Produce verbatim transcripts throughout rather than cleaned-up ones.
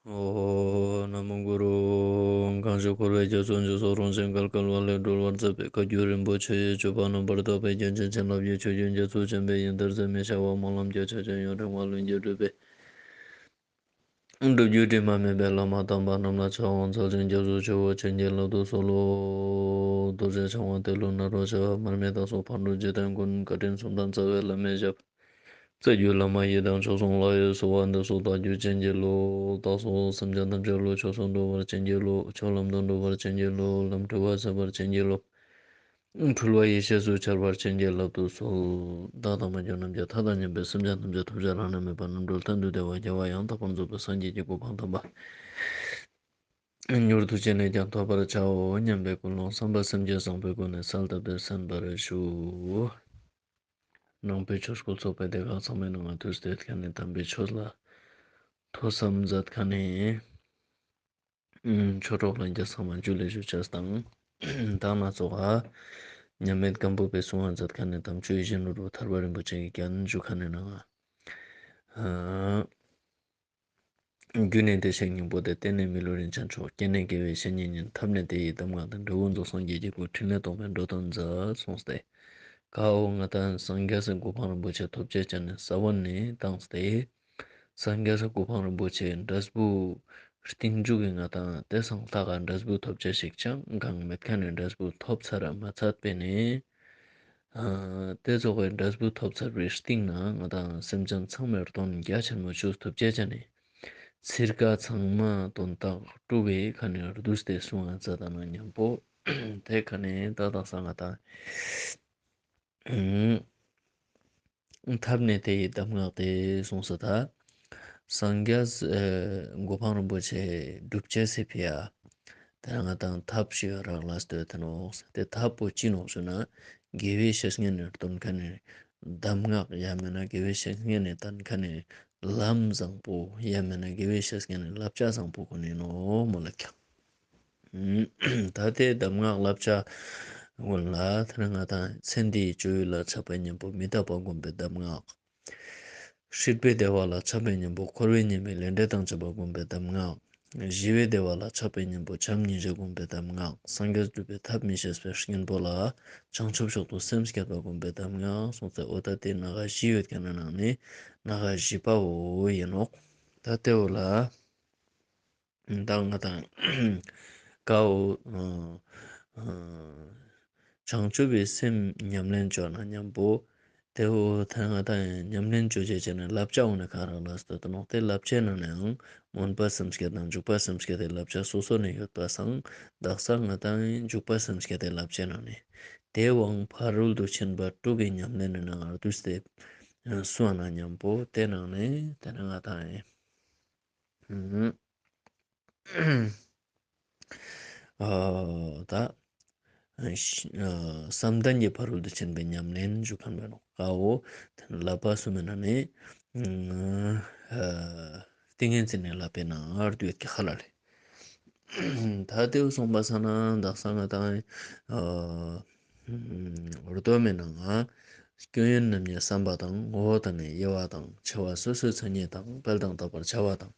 ཨོཾ། ན་མོ་གུ་རུ། གང་ཞིག་འཁོར་བའི་རྒྱ་མཚོ་འཇིགས་སུ་རུང་ཞིང་བརྒལ་དཀའ་བ་ལས་སྒྲོལ་བར་མཛད་པའི་བཀའ་བརྒྱུད་རིན་པོ་ཆེ་ཡི་སྤྱོད་པ་རྣམ་པར་དག་པའི་རྒྱན་ཅན་བྱིན་རླབས་ཀྱི་ཆུ་རྒྱུན་རྒྱ་མཚོ་ཆེན་པོའི་ཡུལ་དུ་ཟད་མི་ཤེས་པ་སྨོན་ལམ་གྱི་ཆུ་རྒྱུན་ཡུན་རིང་བ་ལྷུན་གྱིས་གྲུབ་པའི་སྒྲུབ་བརྒྱུད་དྲི་མ་མེད་པའི་བླ་མ་དམ་པ་རྣམས་ལ་ཕྱག་འཚལ་ཞིང་སྐྱབས་སུ་མཆིའོ། བྱིན་གྱིས་བརླབ་ཏུ་གསོལ་ལོ། རྡོ་རྗེ་འཆང་དབང་ཏེ་ལོ་ནཱ་རོ་ཞབས། མར་མི་དྭགས་པོ་ཕག་གྲུ་འཇིག་རྟེན་མགོན། བཀའ་དྲིན་གསུམ་ལྡན་རྩ་བའི་བླ་མའི་ཞབས། རྩ་བརྒྱུད་བླ་མ་ཡི་དམ་མཆོག་གསུམ་ལ་གསོལ་བ་འདེབས་སོ། བདག་རྒྱུད་བྱིན་གྱིས་རློབས། བདག་སོགས་སེམས་ཅན་ཐམས་ཅད་བློ་ཆོས་སུ་འགྲོ་བར་བྱིན་གྱིས་རློབས། ཆོས་ལམ་དུ་འགྲོ་བར་བྱིན་གྱིས་རློབས། ལམ་འཁྲུལ་བ་སེལ་བར་བྱིན་གྱིས་རློབས། འཁྲུལ་བ་ཡེ་ཤེས་སུ་འཆར་བར་བྱིན་གྱིས་བརླབ་ཏུ་གསོལ། བདག་དང་མ་གྱུར་ནམ་མཁའི་མཐའ་དང་མཉམ་པའི་སེམས་ཅན་ཐམས་ཅད་ཐོབ་བྱ་རང་ལས་མེད་པ་རྣམ་གྲོལ་གཏན་དུ་བདེ་བ་རྒྱལ་བ་ཡང་དག་པར་རྫོགས་པའི་སངས་རྒྱས་ཀྱི་གོ་འཕང་དམ་པ་མྱུར་དུ་ཅི་ནས་ཀྱང་ཐོབ་པར་བྱའོ་སྙམ་པའི་ཀུན་སློང་བསམ་པ་སེམས་བསྐྱེད་བཟང་པོའི་སྒོ་ནས་གསལ་བཏབ་སྟེ་གསན་པར་ཞུ། ནང་པའི་ཆོས་སྐུལ་ཚོགས་པའི་སྡེ་ཁག་ཚང་མའི་ནང་ང་དུས་དེ་ཁ་ནས་དམ་པའི་ཆོས་ལ་ཐོས་བསམ་མཛད་མཁན་ནི་ཆོས་གྲོགས་ལྷན་རྒྱས་ཚང་མ་ཇུ་ལེ་ཞུ་ཅེས་དང་། ད་ང་ཚོ་ག་མཉམ་མེད་སྒམ་པོ་པའི་གསུང་བ་མཛད་མཁན་ནི་དམ་ཆོས་ཡིད་བཞིན་ནོར་བུ་ཐར་པ་རིན་པོ་ཆེ་གི་རྒྱན་ཞུ་མཁན་ནི་ནང་ང་། རྒྱུ་ནི་བདེ་གཤེགས་སྙིང་པོ་སྟེ། རྟེན་ནི་མི་ལུས་རིན་ཆེན་མཆོག་རྐྱེན་ནི་དགེ་བའི་བཤེས་གཉེན་ཡིན། ཐབས་ནི་དེ་ཡི་གདམས་ངག་སྟེ། འབྲས་བུ་རྫོགས་སངས་རྒྱས་ཀྱི་སྐུ། ཕྲིན་ལས་རྟོགས་པའི་འགྲོ་དོན་མཛད། གསུངས་ཏེ། ཀ་བོ་ང་དང་སངས་རྒྱས་སི་གོ་འཕང་རིན་པོ་ཆེ་ཐོབ་ཅེས་ཅན་ནི་ས་བོན་ནི་བཏང་སྟེ། སངས་རྒྱས་སི་གོ་འཕང་རིན་པོ་ཆེ་འབྲས་བུ་རྟིང་མཇུག་གི་ང་དང་དེ་སང་ལྷག་ག་འབྲས་བུ་ཐོབ་ཅེས་ཤིག་ཅང་གང་མེད་མཁན་ནི་འབྲས་བུ་ཐོབ་ཚར་མ་ཚར་པས་ནི། ཨ་དེ་ཚོགས་པའི་འབྲས་བུ་ཐོབ་ཚར་བའི་རྟིང་ན་ང་དང་སེམས་ཅན་ཚང་མའི་དོན་རྒྱ་ཆེན་མོ་ཅོ་ཐུབ་ཅེས་ཅན་ནི་ཚིར་ཀ་ཚང་མ་དོན་དག་སྒྲུབ་པའི་ཁ་ནས་བསྡུས་ཏེ་གསུང་བ་མཛད་ད་ན་མཉམ་པོ། དེ་ཁ་ནས་ད་དག་ས་ང་དང་ཐབས་ནི་དེ་ཡི་གདམས་ངག་སྟེ་གསུངས་སོ། ད་སངས་རྒྱས་གོ་འཕང་རིན་པོ་ཆེ་སྒྲུབ་ཅེས་སི་ཕི་ཡ། དེ་ང་དང་ཐབས་ཤིག་རག་ལས་ཏེ་ཡོད་དེ་ནོག། དེ་ཐབས་པོ་ཅི་ནོག་ཞུ་ན། དགེ་བའི་བཤེས་གཉེན་ནི་སྟོན་མཁན་ནི་གདམས་ངག་ཡང་མེན་ན་དགེ་བའི་བཤེས་གཉེན་ནི་སྟོན་མཁན་ནི་ལམ་བཟང་པོ་ཡང་མེན་ན་དགེ་བའི་བཤེས་གཉེན་ནི་བསླབ་བྱ་བཟང་པོ་ཀུན་ནི་ནོག་མོལ་ལ་ཁྱབ། ད་དེ་གདམས་ངག་བསླབ་བྱ་ཀུན་ལ་དེ་ང་དང་ཚེ་འདིའི་སྤྱོད་ཡུལ་ལ་ཆགས་པའི་གཉེན་པོ་མི་རྟག་པ་སྒོམ་པའི་གདམས་ངག། སྲིད་པའི་བདེ་བ་ལ་ཆགས་པའི་གཉེན་པོ་འཁོར་བའི་ཉེས་དམིགས་ལས་འབྲས་དང་བཅས་པ་སྒོམ་པའི་གདམས་ངག། ཞི་བའི་བདེ་བ་ལ་ཆགས་པའི་གཉེན་པོ་བྱམས་སྙིང་རྗེ་སྒོམ་པའི་གདམས་ངག། སངས་རྒྱས་སྒྲུབ་པའི་ཐབས་མི་ཤེས་པའི་གཉེན་པོ་ལ་བྱང་ཆུབ་མཆོག་ཏུ་སེམས་བསྐྱེད་པ་སྒོམ་པའི་གདམས་ངག་གསུངས་ཏེ། འོ་ད་དེ་ནང་ང་བཞི་ཡོད་མཁན་ནི་ནང་ནས་ནང་ང་བཞི་པ་བོ་ཡིན་ནོག། ད་དེ་བོ་ལ་ད་ང་དང་ཀ་བོ་བྱང་ཆུབ་པའི་སེམས་ཉམས་ལེན་ཅོ་ན་མཉམ་པོ། དེ་བོ་ད་ང་དང་ཉམས་ལེན་ཅོ་ཅེས་ཅན་ནི་བསླབ་བྱ་འོ་ན་ག་རག་ལས་ཏེ་ཡོད་དེ་ནོག། དེ་བསླབ་བྱའི་ནང་ནའང་སྨོན་པ་སེམས་བསྐྱེད་དང་འཇུག་པ་སེམས་བསྐྱེད་དེ་བསླབ་བྱ་སོ་སོ་ནས་ཡོད་པ་སང་དག་ས་ང་དང་འཇུག་པ་སེམས་བསྐྱེད་དེ་བསླབ་བྱའི་ནང་ནས་དེ་དབང་ཕ་རོལ་ཏུ་ཕྱིན་པ་དྲུག་གི་ཉམས་ལེན་ནི་ནང་ང་བསྡུས་ཏེ་གསུངས་ན་མཉམ་པོ་དེ་ནང་ནས་དེ་ནས་ང་དང་ཨ་ད་བསམ་གཏན་གྱི་ཕ་རོལ་ཏུ་ཕྱིན་པའི་ཉམས་ལེན་ཞུ་མཁན་པོ་ནོག། ཀ་བོ་བསླབ་པ་གསུམ་མི་ནང་ནས་ཏིང་ངེ་འཛིན་ནི་བསླབ་པའི་ནང་ང་བསྡུས་ཀྱི་ཁ་ལ་ལེ། ད་དེ་བོ་སོང་པ་སང་ན་དག་ས་ང་དང་མདོ་མའི་ནང་ང་སྐྱོན་ཡོན་རྣམ་གཉིས་བསམ་པ་དང་ངོ་བོ་དང་ནི་དབྱེ་བ་དང་ཆེ་བ་སོ་སོའི་མཚན་ཉིད་དང་སྤེལ་དང་དག་པར་བྱ་བ་དང་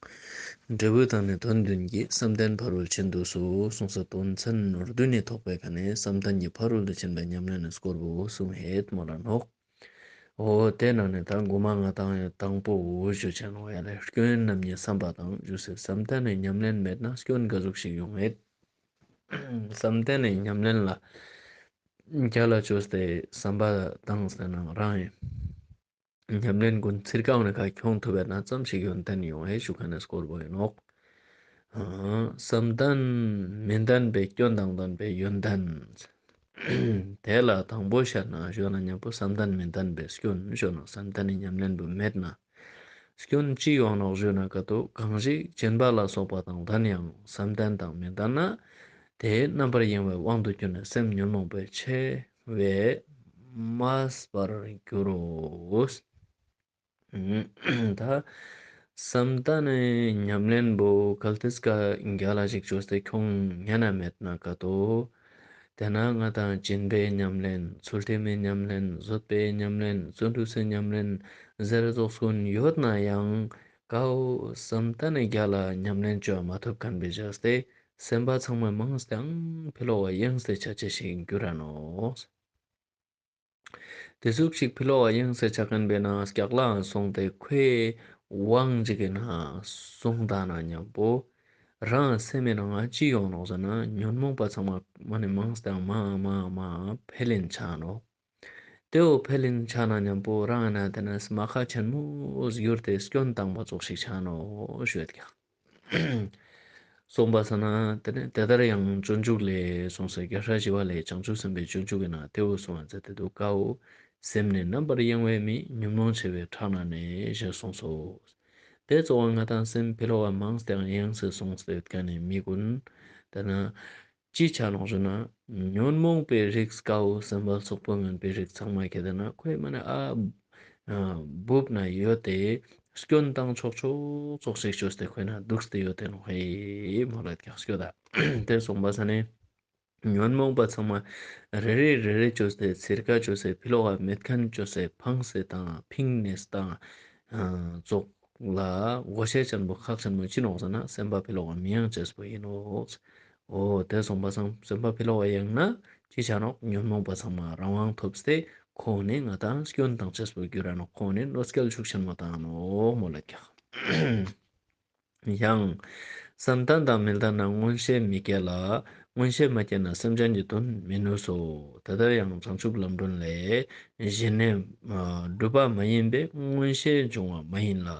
འབྲས་བུ་དང་ནི་དོན་བདུན་གྱིས་བསམ་གཏན་ཕ་རོལ་ཕྱིན་དུ་གསོལ་གསུངས་སོ། དོན་ཚན་བདུན་ནི་ཐོགས་པའི་ཁ་ནས་བསམ་གཏན་གྱི་ཕ་རོལ་ཏུ་ཕྱིན་པའི་ཉམས་ལེན་ནི་སྐོར་བོ་གསུངས་ཧེད་མོལ་ལ་ནོག། འོ་དེ་ནང་ནས་ད་གོ་མ་ང་དང་དང་པོ་བོ་ཞུ་ཅེས་ནོག་ཡ་ལེ། སྐྱོན་ཡོན་རྣམ་གཉིས་བསམ་པ་དང་ཞུ་སེ་བསམ་གཏན་ནི་ཉམས་ལེན་མེད་ན་སྐྱོན་ག་ཟུག་ཞིག་ཡོང་ངེད། བསམ་གཏན་ནི་ཉམས་ལེན་ལ་རྒྱ་ལ་ཅོས་ཏེ་བསམ་པ་དང་ཟེར་ན་རང་ཡིན། ཉམས་ལེན་ཀུན་ཚིར་ཀའང་ནི་ཁ་ཁྱོང་ཐུབ་པ་ན་ཙམ་ཞིག་ཡོན་ཏན་ཡོང་ངེད་ཞུ་མཁན་ནི་སྐོར་བོ་ཡིན་ནོག། བསམ་གཏན་མི་ལྡན་པའི་སྐྱོན་དང་ལྡན་པའི་ཡོན་ཏན། དེ་ལ་དང་པོ་བཤད་ན་ཞུ་ན་མཉམ་པོ་བསམ་གཏན་མི་ལྡན་པའི་སྐྱོན་ཞུ་ན་བསམ་གཏན་ནི་ཉམས་ལེན་པོ་མེད་ན། སྐྱོན་ཅི་ཡོང་ནོག་ཞུ་ན་ཀ་ཏོ་གང་ཞིག་སྦྱིན་པ་ལ་སོགས་པ་དང་ལྡན་ཡང་བསམ་གཏན་དང་མི་ལྡན་ན། དེ་རྣམ་པར་གཡེང་བའི་དབང་དུ་གྱུར་ནས་སེམས་ཉོན་མོངས་པའི་ཆེ་བས་མས་པར་འགྱུར་རོ། ད་བསམ་གཏན་ནི་ཉམས་ལེན་པོ་གལ་ཏེ་ཀ་རྒྱ་ལ་ཞིག་ཅོས་ཏེ་ཁྱོང་ཉན་ན་མེད་ན་ཀ་ཏོ། དེ་ན་ང་དང་སྦྱིན་པའི་ཉམས་ལེན། ཚུལ་ཁྲིམས་མི་ཉམས་ལེན། བཟོད་པའི་ཉམས་ལེན། བརྩོན་འགྲུས་སི་ཉམས་ལེན་ཟེར་ཙོགས་ཀུན་ཡོད་ན་ཡང་ ཀའོ་བསམ་གཏན་ནི་རྒྱ་ལ་ཉམས་ལེན་བཅོ་མ་ཐུབ་ཁན་པེ་བཞག་སྟེ་སེམས་པ་ཚང་མ་མང་སྟེ་ཡང་ཕི་ལོག་ག་ཡེངས་ཏེ་ཆ་ཅེས་ཤིག་གྱུར་ར་ནོག། ཏེ་ཟུག་ཅིག་ཕི་ལོག་ག་ཡེངས་ཏེ་ཆ་ཁན་པེ་ན་སྐྱག་ལའང་སོང་སྟེ་ཁོའི་དབང་ཅིག་གི་ནང་སོང་ད་ན་ཉམ་པོ་རང་སེམས་མི་ནང་ང་ཅི་ཡོང་ནོག་ཟེར་ན་ཉོན་མོངས་པ་ཚང་མ་མ་ནེ་མང་སྟེ་མ་མ་མ་འཕེལ་ལེན་ཆ་ནོག། ཏེ་བོ་འཕེལ་ལེན་ཆ་ན་ཉམ་པོ་རང་ན་ཏེ་ནེ་རྨ་ཁ་ཆེན་མོ་གྱུར་ཏེ་སྐྱོན་བཏང་པ་ཙོགས་ཤིག་ཆ་ནོག་ཞུ་ཡོད་ཀྱག། གསུངས་པ་སང་ན་ཏེ་ནེ་དེ་ལྟར་ཡང་སྤྱོད་འཇུག་ལས་གསུངས་སེ་རྒྱལ་སྲས་ཞི་བ་ལྷས་བྱང་ཆུབ་སེམས་དཔའི་སྤྱོད་འཇུག་གི་ནང་ཏེ་བོ་གསུངས་པ་མཛད་དེ་འདུག་ཀའོ། སེམས་ནི་རྣམ་པར་གཡེང་བའི་མི། ཉོན་མོངས་ཆེ་བས་ཕྲག་ན་གནས། ཞེས་གསུངས་སོ། ཏེ་ཙོགས་ང་དང་སེམས་ཕི་ལོག་ག་མང་སྟེ་ཡང་ཡེངས་སེ་སོང་སྟེ་ཡོད་ཁན་ནི་མི་གུན་ཏེ་ན་ཅི་ཆ་ནོག་ཞུ་ན་ཉོན་མོངས་པའི་རིགས་ཀའོ་སེམས་པ་སོག་པོ་ངན་པའི་རིགས་ཚང་མ་ཁྱེར་ཏེ་ན་ཁོའི་མ་ནེ་ཨ་འབུབ་ན་ཡོད་དེ་སྐྱོན་བཏང་ཆོག་ཆོག་ཙོགས་ཤིག་བཅོས་ཏེ་ཁོའི་ནང་དུག་སྟེ་ཡོད་དེ་ནོག་ཧེ་མོལ་ལ་ཀྱག་ཞུ་ད། ཏེ་གསུངས་པ་སང་ན་ཉོན་མོངས་པ་ཚང་མ་རེ་རེ་རེ་རེ་བཅོས་ཏེ་ཚིར་ཀ་བཅོས་སེ་ཕི་ལོག་ག་མེད་ཁན་བཅོས་སེ་ཕངས་སེ་དང་ཕིང་ནེ་དང་ཙོགས་ལ་གོ་ཤེས་ཅན་པོ་ཁག་ཆེན་མོ་ཅི་ནོག་ཟེར་ན་སེམས་པ་ཕི་ལོག་ག་མི་ཡེངས་ཅེས་པོ་ཨིན་ནོག། འོ་ཏེ་གསུངས་པ་སང་སེམས་པ་ཕི་ལོག་ག་ཡེངས་ན་ཅི་ཆ་ནོག། ཉོན་མོངས་པ་ཚང་མ་རང་དབང་ཐོབ་སྟེ་ཁོང་ནི་ང་དང་སྐྱོན་བཏང་ཅེས་པོ་གྱུར་ར་ནོག། ཁོང་ནི་གནོད་སྐྱེལ་ཤུགས་ཆེན་མོ་བཏང་ནོག་མོལ་ལ་ཀྱག། ཡང་བསམ་གཏན་དང་མི་ལྡན་ན་མངོན་ཤེས་མི་སྐྱེ་ལ། མངོན་ཤེས་མ་སྐྱེས་ན་སེམས་ཅན་གྱི་དོན་མི་ནུས་སོ། དེ་ལྟར་ཡང་བྱང་ཆུབ་ལམ་སྒྲོན་ལས། གཞན་ནི་སྒྲུབ་པ་མ་ཡིན་པས་མངོན་ཤེས་འབྱུང་བ་མ་ཡིན་ལ།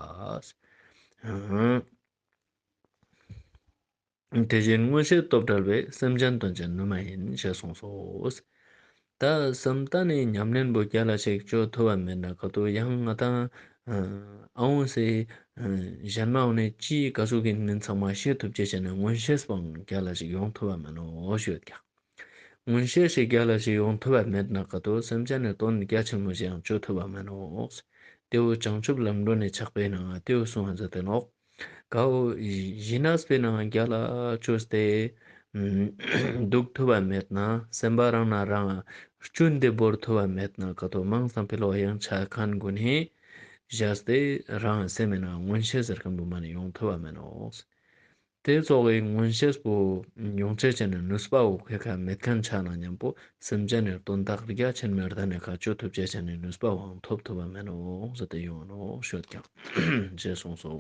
དེ་བཞིན་མངོན་ཤེས་སྟོབས་བྲལ་བས་སེམས་ཅན་དོན་བྱེད་ནུས་མ་ཡིན། ཞེས་གསུངས་སོ། ད་བསམ་གཏན་ནི་ཉམས་ལེན་པོ་རྒྱལ་ལ་ཞིག་བཅོ་ཐུབ་པ་མེད་ན་ཀ་ཏོ་ཡང་ང་དང་ཨ་འོང་སེ་གཞན་མ་འོང་ནས་ཅི་ག་ཟུག་གི་མིན་ཚང་མ་ཤེས་ཐུབ་ཅེས་བྱས་ནས་མངོན་ཤེས་པོའང་རྒྱལ་ལ་ཞིག་ཡོང་ཐུབ་པ་མེད་ནོག་ཞུ་ཡོད་ཀྱག། མངོན་ཤེས་ཤིག་རྒྱལ་ལ་ཞིག་ཡོང་ཐུབ་པ་མེད་ན་ཀ་ཏོ་སེམས་ཅན་ནི་དོན་རྒྱ་ཆེན་མོ་ཞིག་ཡང་བཅོ་ཐུབ་པ་མེད་ནོག། ཏེ་བོ་བྱང་ཆུབ་ལམ་སྒྲོན་ནི་ཕྱག་དཔེའི་ནང་ཏེ་བོ་གསུངས་པ་མཛད་དེ་ནོག། ཀའོ་ཞི་གནས་པའི་ནང་རྒྱལ་ལ་བཅོས་ཏེ་འདུག་ཐུབ་པ་མེད་ན་སེམས་པ་རང་ན་རང་སྐྱོན་དེ་བོར་ཐུབ་པ་མེད་ན་ཀ་ཏོ་མང་སང་ཕི་ལོག་ག་ཡེངས་ཆ་ཁན་གུན་ནི་བཞག་སྟེ་རང་སེམས་མི་ནང་མངོན་ཤེས་ཟེར་ཁན་བོ་མ་ནེ་ཡོང་ཐུབ་པ་མེད་ནོག། ཏེ་ཙོགས་སི་མངོན་ཤེས་པོ་ཡོང་ཅེས་ཅན་ནི་ནུས་པ་བོ་ཁོའི་ཁ་མེད་ཁན་ཆ་ན་ཉམ་པོ་སེམས་ཅན་ནི་དོན་དག་རྒྱ་ཆེན་མོ་ལྡན་ནི་ཁ་བཅོ་ཐུབ་ཅེས་ཅན་ནི་ནུས་པ་བོའང་ཐོབ་ཐུབ་པ་མེད་ནོག་ཟེར་ཏེ་ཡོང་ནོག་ཞུ་ཡོད་ཀྱག། ཞེས་གསུངས་སོ།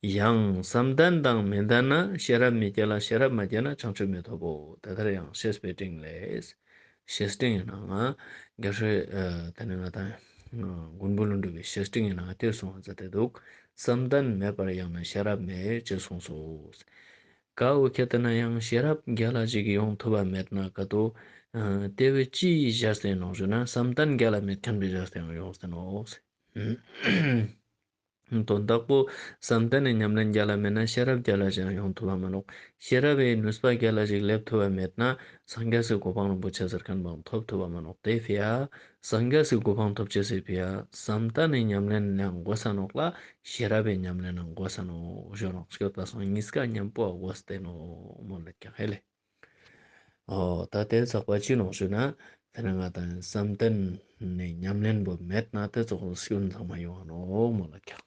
ཡང་བསམ་གཏན་དང་མི་ལྡན་ན་ཤེས་རབ་མི་སྐྱེ་ལ། ཤེས་རབ་མ་སྐྱེས་ན་བྱང་ཆུབ་མི་ཐོབ་བོ། དེ་ལྟར་ཡང་བཤེས་པའི་སྤྲིངས་ལས། བཤེས་སྤྲིངས་ཡིན་ནའང་རྒྱལ་སྲས་ཨ་ཏེ་ནེ་ང་དང་མགོན་པོ་ཀླུ་སྒྲུབ་པའི་བཤེས་སྤྲིངས་ཡིན་ནའང་ཏེ་གསུངས་པ་མཛད་དེ་འདུག། བསམ་གཏན་མེད་པར་ཡང་ན་ཤེས་རབ་མེད། ཅེས་གསུངས་སོ། ཀ་བོ་ཁྱེར་ཏེ་ན་ཡང་ཤེས་རབ་རྒྱལ་ལ་ཞིག་ཡོང་ཐུབ་པ་མེད་ན་ཀ་ཏོ་ཨ་ཏེ་བོའི་ཅི་བཞག་སྟེ་ནོག་ཞུ་ན་བསམ་གཏན་རྒྱལ་ལ་མེད་ཁན་བོའི་བཞག་སྟེ་ཡོང་སྟེ་ནོག། དོན་དག་པོ་བསམ་གཏན་ནི་ཉམས་ལེན་རྒྱལ་ལ་མེད་ན་ཤེས་རབ་རྒྱལ་ལ་ཞིག་ཡོང་ཐུབ་པ་མ་ནོག། ཤེས་རབ་བི་ནུས་པ་རྒྱལ་ལ་ཞིག་སླེབས་ཐུབ་པ་མེད་ན་སངས་རྒྱས་སི་གོ་འཕང་རིན་པོ་ཆེ་ཟེར་ཁན་བོའང་ཐོབ་ཐུབ་པ་མ་ནོག། ཏེ་ཕི་ཡ་སངས་རྒྱས་སི་གོ་འཕང་ཐོབ་ཅེས་སི་ཕི་ཡ་བསམ་གཏན་ནི་ཉམས་ལེན་ལའང་དགོས་ས་ནོག་ལ་ཤེས་རབ་བི་ཉམས་ལེན་ལའང་དགོས་ས་ནོག་ཞུ་ནོག། སྐྱོད་པ་སང་ཉིས་ཀ་ཉམ་པོ་དགོས་ཏེ་ནོག་མོལ་ལ་ཀྱག་ཧེ་ལེ། འོ་ད་ཏེ་ཚགས་པ་ཅི་ནོག་ཞུ་ན་ཏེ་ནེ་ང་དང་བསམ་གཏན་ནི་ཉམས་ལེན་བོ་མེད་ན་ཏེ་ཙོགས་སི་སྐྱོན་ཚང་མ་ཡོང་ནོག་མོལ་ལ་ཀྱག།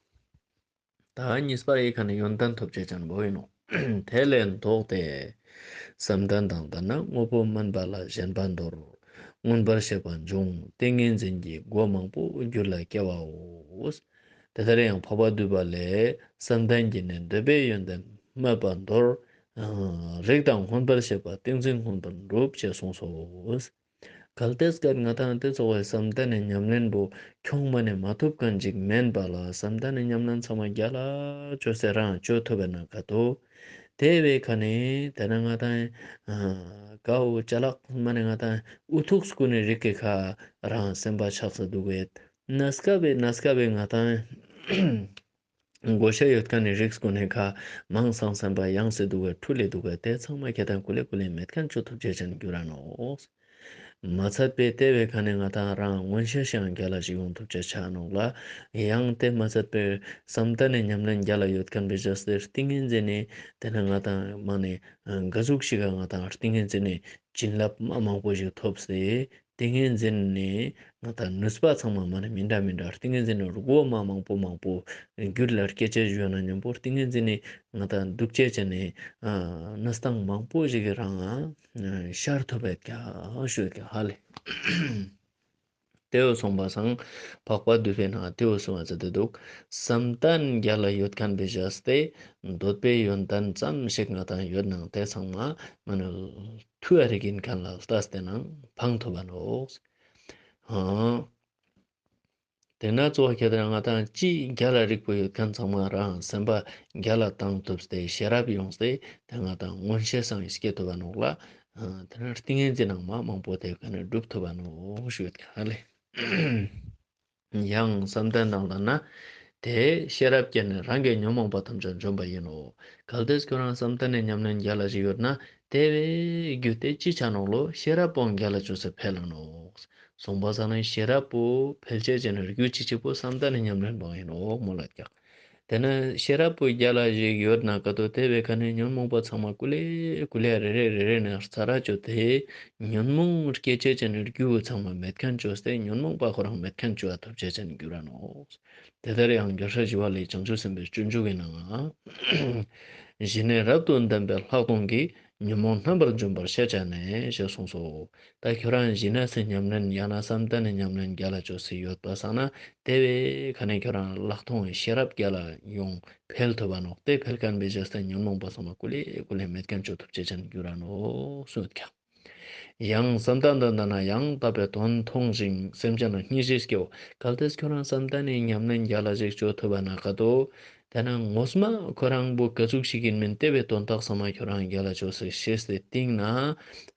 ད་ཉིས་པ་ཡི་ཁ་ནེ་ཡོན་ཏན་ཐོབ་ཅེས་ཅན་བོ་ཨིན་ནོག། དེ་ལས་ལྡོག་སྟེ། བསམ་གཏན་དང་ལྡན་ན་དངོས་པོ་དམན་པ་ལ་ཞེན་པ་འདོར། མངོན་པར་ཤེས་པ་འབྱུང་ཏིང་ངེ་འཛིན་གྱི་སྒོ་མང་པོ་རྒྱུད་ལ་སྐྱེ་བའོ། དེ་ལྟར་ཡང་འཕགས་པ་འདུས་པ་ལས། བསམ་གཏན་གྱི་ནི་འདོད་པའི་ཡོན་ཏན་སྨོད་པ་འདོར། རིག་དང་མངོན་པར་ཤེས་པ་ཏིང་འཛིན་མངོན་པར་འགྲུབ། ཅེས་གསུངས་སོ། གལ་ཏེ་སྐད་ང་དང་ཏེ་ཙོགས་སི་བསམ་གཏན་ནི་ཉམས་ལེན་བོ་ཁྱོང་མ་ནེ་མ་ཐུབ་ཁན་ཅིག་མེན་པ་ལ་བསམ་གཏན་ནི་ཉམས་ལེན་ཚང་མ་རྒྱལ་ལ་བཅོས་སེ་རང་བཅོ་ཐུབ་པ་ན་ཀ་ཏོ། ཏེ་བོའི་ཁ་ནེ་ཏེ་ནེ་ང་དང་ཀ་བོ་ཅ་ལག་མ་ནེ་ང་དང་འུ་ཐུག་སྐུ་ནེ་རིག་གི་ཁ་རང་སེམས་པ་ཆགས་སེ་འདུག་གེད། ན་སྐབས་བི་ན་སྐབས་བི་ང་དང་དགོས་ཤེས་ཡོད་ཁན་ནི་རིགས་གུན་ནི་ཁ་མང་སང་སེམས་པ་ཡེངས་སེ་འདུག་གེ་འཁྲུལ་ལེ་འདུག་གེ་ཏེ་ཚང་མ་ཁྱེད་དང་ཀུ་ལེ་ཀུ་ལེ་མེད་ཁན་ཅོ་ཐུབ་ཅེས་ཅན་གྱུར་ར་ནོག། མ་ཚད་པའི་ཏེ་བོའི་ཁ་ནེ་ང་དང་རང་མངོན་ཤེས་ཤིག་ཡང་རྒྱལ་ལ་ཞིག་ཡོང་ཐུབ་ཅེས་ཆ་ནོག་ལ། ཡང་ཏེ་མ་ཚད་པའི་བསམ་གཏན་ནི་ཉམས་ལེན་རྒྱལ་ལ་ཡོད་ཁན་བེ་ཅེས་ཏེ་ཏིང་ངེ་འཛིན་ནི་ཏེ་ནེ་ང་དང་མ་ནེ་ག་ཟུག་ཞིག་ག་ང་དང་ཏིང་ངེ་འཛིན་ནི་བྱིན་རླབས་མ་མང་པོ་ཞིག་ཐོབ་སྟེ། ཏིང་ངེ་འཛིན་ནི་ང་ཏང་ནུས་པ་ཚང་མ་མ་ནེ་མི་འདྲ་མི་འདྲ། ཏིང་ངེ་འཛིན་ནི་རིགས་མ་མང་པོ་མང་པོ་རྒྱུད་ལ་སྐྱེ་ཅེས་ཡོད་ན་མཉམ་པོ་ཏིང་ངེ་འཛིན་ནི་ང་ཏང་འདུག་ཅེས་ཅན་ནི་ཨ་གནས་སྟངས་མང་པོ་ཞིག་གི་རང་ཨ་ཤར་ཐུབ་པའི་ཀྱང་ཞུ་ཀྱང་ཧ་ལེ། ཏེའོ་སོང་པ་སང་འཕགས་པ་འདུས་པའི་ནང་ཏེའོ་སོང་བ་ཟེར་ཏེ་འདུག། བསམ་གཏན་རྒྱ་ལ་ཡོད་ཁན་བེ་ཞག་སྟེ་འདོད་པའི་ཡོན་ཏན་ཙམ་ཞིག་ང་ཏང་ཡོད་ནང་ཏེ་ཚང་མ་མ་ནེ་ཐུ་ཨ་རིག་ཨིན་ཁན་ལ་ལྟས་ཏེ་ནང་ཕང་ཐུབ་བ་ནོག། ཧང་། ཏེ་ན་གཙོ་བོ་ཁྱེད་རང་ང་ཏང་ཅི་རྒྱ་ལ་རིག་པོ་ཡོད་ཁན་ཚང་མ་རང་སེམས་པ་རྒྱ་ལ་བཏང་ཐུབ་སྟེ་ཤེས་རབ་ཡོངས་ཏེ་ཏེ་ང་ཏང་མངོན་ཤེས་སང་སྐྱེ་ཐུབ་བ་ནོག་ལ། ཏེ་ན་ཏིང་ངེ་འཛིན་ནང་མ་མང་པོ་ཏེ་ཀ་ནེ་སྒྲུབ་ཐུབ་བ་ནོག་ཞུ་ཡོད་ཀྱང་ཧ་ལེ། ཡང་བསམ་གཏན་དང་ལྡན་ན་ཏེ་ཤེས་རབ་ཀྱིས་ནི་རང་གི་ཉོན་མོངས་པ་ཐམས་ཅད་འཇོམས་པ་ཡིན་ནོ། གལ་ཏེ་ཁྱོད་རང་བསམ་གཏན་ནི་ཉམས་ལེན་རྒྱ་ལ་ཞིག་ཡོད་ན་ཏེ་བོའི་རྒྱུ་ཏེ་ཅི་ཆ་ནོག་ལོ། ཤེས་རབ་པོ་རྒྱ་ལ་ཅོས་སེ་འཕེལ་ལ་ནོག། སོང་པ་སང་ནི་ཤེས་རབ་པོ་འཕེལ་ཅེས་ཅན་ནི་རྒྱུ་ཅི་ཅི་པོ་བསམ་གཏན་ནི་ཉམས་ལེན་པོ་ཡིན་ནོག་མོལ་ལ་ཀྱག། ཏེ་ནེ་ཤེས་རབ་པོ་རྒྱ་ལ་ཞིག་ཡོད་ན་ཀ་ཏོ་ཏེ་བོའི་ཀ་ནེ་ཉོན་མོངས་པ་ཚང་མ་ཀུ་ལེ་ཀུ་ལེ་རེ་རེ་རེ་རེ་ནེ་ཚར་ཅོས་ཏེ་ཉོན་མོངས་སྐྱེ་ཅེས་ཅན་ནི་རྒྱུ་བོ་ཚང་མ་མེད་ཁན་ཅོས་ཏེ་ཉོན་མོངས་པ་ཁོ་རང་མེད་ཁན་ཅོ་བ་ཐུབ་ཅེས་ཅན་གྱུར་ར་ནོག། ཏེ་ལྟར་ཡང་རྒྱལ་སྲས་ཞི་བ་ལྷས་བྱང་ཆུབ་སེམས་དཔའི་སྤྱོད་འཇུག་གི་ནང་ཞི་གནས་རབ་ཏུ་ལྡན་པའི་ལྷག་མཐོང་གིས། ཉོན་མོངས་རྣམ་པར་འཇོམས་པར་ཤེས་བྱ་ནས། ཞེས་གསུངས་སོ། ད་ཁྱོད་རང་ཞི་གནས་སི་ཉམས་ལེན་ཡང་ན་བསམ་གཏན་ནི་ཉམས་ལེན་རྒྱ་ལ་ཅོས་སེ་ཡོད་པ་སང་ན་ཏེ་བོའི་ཀ་ནེ་ཁྱོད་རང་ལྷག་མཐོང་ཤེས་རབ་རྒྱ་ལ་ཡོང་འཕེལ་ཐུབ་བ་ནོག། ཏེ་འཕེལ་ཁན་བེ་ཞག་སྟེ་ཉོན་མོངས་པ་ཚང་མ་ཀུ་ལེ་ཀུ་ལེ་མེད་ཁན་ཅོ་ཐུབ་ཅེས་ཅན་གྱུར་ར་ནོག་གསུངས་ཀྱག། ཡང་བསམ་གཏན་དང་ལྡན་ན་ཡང་དག་པའི་དོན་མཐོང་ཞིང་སེམས་ཅན་ལ་སྙིང་རྗེ་སྐྱེའོ། གལ་ཏེ་ཁྱོད་རང་བསམ་གཏན་ནི་ཉམས་ལེན་རྒྱ་ལ་ཞིག་ཅོ་ཐུབ་བ་ན་ཀ་ཏོ། ཏེ་ནེ་ངོས་མ་ཁོ་རང་བོ་ཀ་ཟུག་ཞིག་ཨིན་མིན་ཏེ་བོའི་དོན་དག་ཚང་མ་ཁྱོད་རང་རྒྱ་ལ་ཅོས་སེ་ཤེས་ཏེ་སྟིང་ནེ་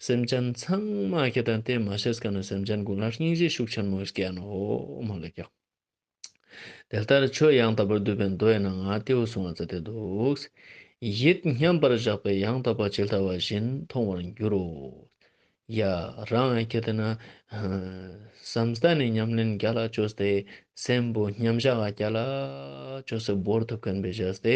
སེམས་ཅན་ཚང་མ་ཁྱེད་དང་ཏེ་མ་ཤེས་ཀ་ནེ་སེམས་ཅན་ཀུན་ལ་སྙིང་རྗེ་ཤུགས་ཆེན་མོ་སྐྱེ་ནོག་མོལ་ལ་ཀྱག། དེ་ལྟར་ཆོས་ཡང་དག་པར་སྡུད་པའི་མདོ་ཡི་ནང་ང་ཏེའུ་གསུངས་པ་ཙ་ཏེ་འདུག། ཡིད་མཉམ་པར་བཞག་པས་ཡང་དག་པ་ཇི་ལྟ་བ་བཞིན་མཐོང་བར་འགྱུར་རོ། ཡ་རང་ཨེ་ཁྱེད་དེ་ན་བསམ་གཏན་ནི་ཉམས་ལེན་རྒྱ་ལ་ཅོས་ཏེ་སེམས་པོ་མཉམ་བཞག་ག་རྒྱ་ལ་ཅོས་ཏེ་བོར་ཐུབ་ཁན་བེ་ཞག་སྟེ་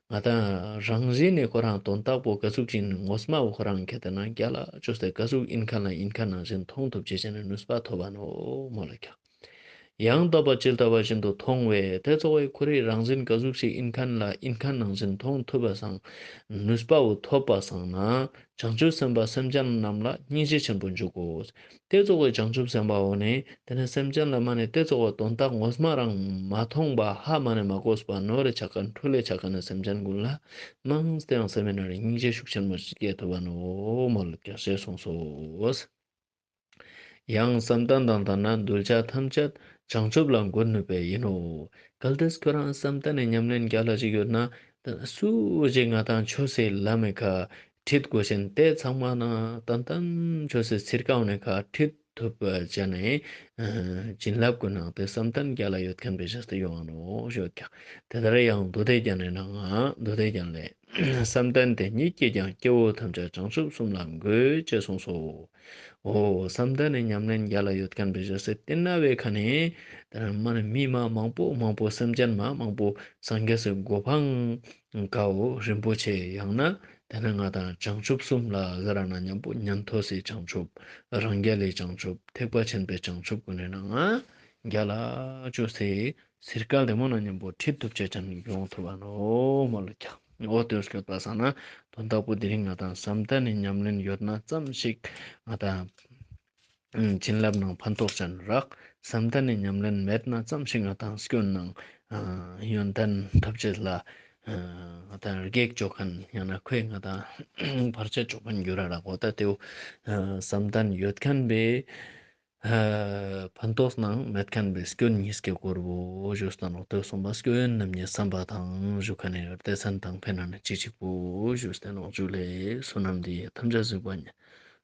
ང་དང་རང་བཞིན་ནི་ཁོ་རང་དོན་དག་པོ་ཀ་ཟུག་ཅིག་ངོ་མ་བོ་ཁོ་རང་ཁྱེད་དེ་ན་རྒྱ་ལ་ཅོས་ཏེ་ཀ་ཟུག་ཨིན་ཁན་ལ་ཨིན་ཁན་ནང་བཞིན་མཐོང་ཐུབ་ཅེས་ཅན་ནི་ནུས་པ་ཐོབ་བ་ནོག་མོལ་ལ་ཀྱག། ཡང་དག་པ་ཇི་ལྟ་བ་བཞིན་དུ་མཐོང་བས་དེ་ཚོགས་པའི་ཁོ་རའི་རང་བཞིན་ཀ་ཟུག་ཞིག་ཨིན་ཁན་ལ་ཨིན་ཁན་ནང་བཞིན་མཐོང་ཐུབ་པ་སང་ནུས་པ་བོ་ཐོབ་པ་སང་ན་བྱང་ཆུབ་སེམས་དཔའ་སེམས་ཅན་རྣམས་ལ་སྙིང་རྗེ་ཆེན་པོ་འཇུག་གོ། དེ་ཚོགས་པའི་བྱང་ཆུབ་སེམས་དཔའ་བོ་ནི་དེ་ནི་སེམས་ཅན་ལ་མ་ནི་དེ་ཚོགས་པའི་དོན་དག་ངོ་མ་རང་མ་མཐོང་པ་ཧ་མ་ནི་མ་གོས་པ་ནོར་རེ་ཆ་ཁན་འཁྲུལ་ལེ་ཆ་ཁན་ནི་སེམས་ཅན་ཀུན་ལ་མང་སྟེ་ཡང་སེམས་ནང་སྙིང་རྗེ་ཤུགས་ཆེན་པོ་སྐྱེ་ཐུབ་བ་ནོག་མོལ་ལ་ཀྱག་ཞེས་གསུངས་སོ། ཡང་བསམ་གཏན་དང་ལྡན་ན་གདུལ་བྱ་ཐམས་ཅད་བྱང་ཆུབ་ལ་འགོད་ནུས་པས་ཡིན་ནོ། གལ་ཏེ་ཁྱོད་རང་བསམ་གཏན་ནི་ཉམས་ལེན་རྒྱ་ལ་ཞིག་ཡོད་ན་སུ་ཞིག་ང་དང་ཆོས་སི་ལམ་མི་ཁ་ཁྲིད་དགོས་ཤེས་དེ་ཚང་མ་ན་ཏན་ཏན་ཆོས་སི་ཚིར་ཀ་བོ་ནི་ཁ་ཁྲིད་ཐུབ་པ་ཅན་ནི་བྱིན་རླབས་ཀུན་ནང་དེ་བསམ་གཏན་རྒྱ་ལ་ཡོད་ཁན་བེ་ཞག་སྟེ་ཡོང་ང་ནོག་ཞུ་ཀྱག། དེ་ལྟར་ཡང་མདོ་སྡེ་རྒྱན་ནི་ནང་ང་མདོ་སྡེ་རྒྱན་ལས། བསམ་གཏན་དེ་ཉིད་ཀྱིས་ཀྱང་སྐྱེ་བོ་ཐམས་ཅད་བྱང་ཆུབ་གསུམ་ལ་འགོད་ཅེས་གསུངས་སོ། འོ་བསམ་གཏན་ནི་ཉམས་ལེན་རྒྱ་ལ་ཡོད་ཁན་བེ་ཞག་སྟེ་དེ་ན་བེ་ཁ་ནི་དེ་ན་མ་ནི་མི་མ་མང་པོ་མང་པོ་སེམས་ཅན་མ་མང་པོ་སངས་རྒྱས་སི་གོ་འཕང་ཀ་བོ་རིན་པོ་ཆེ་ཡང་ན་དེ་ན་ང་དང་བྱང་ཆུབ་གསུམ་ལ་ཟེར་ར་ན་མཉམ་པོ་ཉན་ཐོས་སི་བྱང་ཆུབ་རང་རྒྱལ་ལི་བྱང་ཆུབ་ཐེག་པ་ཆེན་པོའི་བྱང་ཆུབ་ཀུན་ནི་ནང་ང་རྒྱ་ལ་ཅོས་ཏེ་ཚིར་ཀ་ལྡེ་མོ་ནང་མཉམ་པོ་ཁྲིད་ཐུབ་ཅེས་ཅན་ཡོང་ཐུབ་བ་ནོག་མོལ་ལ་ཀྱག། འོ་དེ་སྐྱོད་པ་སང་ན་དོན་དག་པོ་དེ་རིང་ང་དང་བསམ་གཏན་ནི་ཉམས་ལེན་ཡོད་ན་ཙམ་ཞིག་ང་དང་བྱིན་རླབས་ནང་ཕན་ཐོགས་ཅན་རག། བསམ་གཏན་ནི་ཉམས་ལེན་མེད་ན་ཙམ་ཞིག་ང་དང་སྐྱོན་ནང་ཡོན་ཏན་ཐོབ་ཅེས་ལ་ང་དང་རྒྱགས་ཅོ་ཁན་ཡང་ན་ཁོས་ང་དང་བར་ཆད་ཅོ་ཁན་འགྱུར་ར་རག། འོ་ད་དེ་བོ་བསམ་གཏན་ཡོད་ཁན་བེ་ཕན་ཐོགས་ནང་མེད་ཁན་བེ་སྐྱོན་ཉིས་ཀེ་སྐོར་བོ་ཞུས་ཏེ་ནོག། དེ་གསུངས་པ་སྐྱོན་ཡོན་རྣམ་གཉིས་བསམ་པ་དང་ཞུ་ཁན་ནི་སྡེ་ཚན་དང་ཕན་ན་ནི་ཅི་ཅིག་པོ་ཞུས་ཏེ་ནོག། ཇུ་ལེ། བསོད་ནམས་འདི་ཡིས་ཐམས་ཅད་གཟིགས་པ་ཉིད།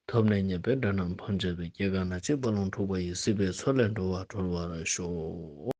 ཐོབ་ནས་ཉེས་པའི་དགྲ་རྣམས་ཕམ་བྱས་པའི། སྐྱེ་རྒ་ན་འཆིའི་རྦ་ཀློང་འཁྲུགས་པ་ཡི། སྲིད་པའི་མཚོ་ལས་འགྲོ་བ་སྒྲོལ་བར་ཤོག།